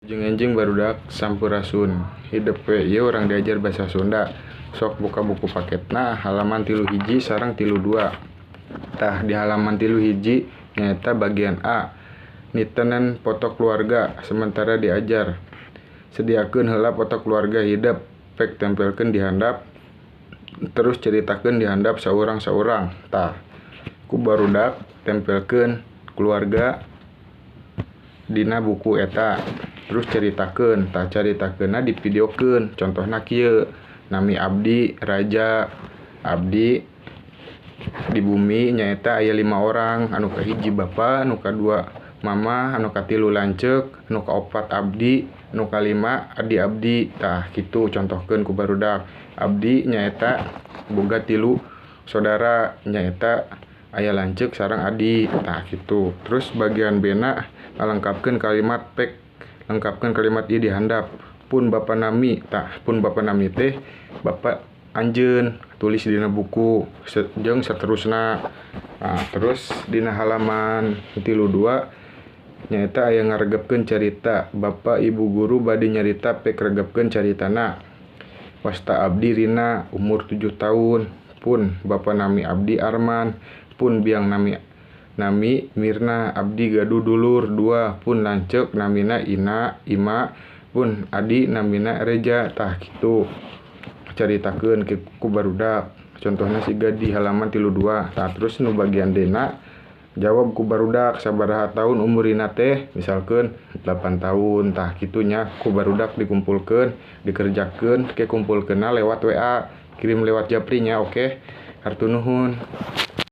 Wilujeng enjing, barudak. Sampurasun. Hidep we, ieu urang diajar basa Sunda. Sok buka buku paketna halaman 31 sareng 32. Tah, di halaman 31 nyaeta bagian A, nitenan foto keluarga sementara diajar. Sediakeun heula foto keluarga hidep, pek tempelkeun di handap, terus caritakeun di handap saurang-saurang. Tah, ku barudak tempelkeun keluarga dina buku eta, terus caritakeun. Tah, caritakeunna divideokeun. Contohna kieu: "Nami abdi Raja, abdi di bumi nyaeta aya lima orang, anu kahiji bapa, anu kadua mama, anu katilu lanceuk, anu kaopat abdi, anu kalima adi abdi." Tah, kitu contohkeun ku barudak. "Abdi nyaeta boga tilu sodara, nyaeta aya lanceuk sareng adi." Tah, kitu. Terus bagian B na, ngalengkapkeun kalimat. Pek lengkapkeun kalimat ieu di handap. Pun bapa nami. Tah, pun bapa nami teh bapa anjeun, tulis dina buku jeung saterusna. Nah, terus dina halaman 32 nyaeta aya ngaregepkeun carita. Bapak Ibu guru bade nyarita, pek regepkeun caritana. "Wasta abdi Rina, umur 7 tahun. Pun bapa nami abdi Arman, pun biang nami nami Mirna. Abdi gaduh dulur dua, pun lanceuk namina Ina Ima, pun adi namina Reja." Tah, kitu caritakeun ku barudak, contohna siga di halaman 32. Tah, terus nu bagian D na, jawab ku barudak, "Sabaraha tahun umur Rina teh?" Misalkeun 8 tahun. Tah, kitu nya, ku barudak dikumpulkeun, dikerjakeun ke, kumpulkeunna lewat WA, kirim lewat japri nya. Oke, hatur nuhun.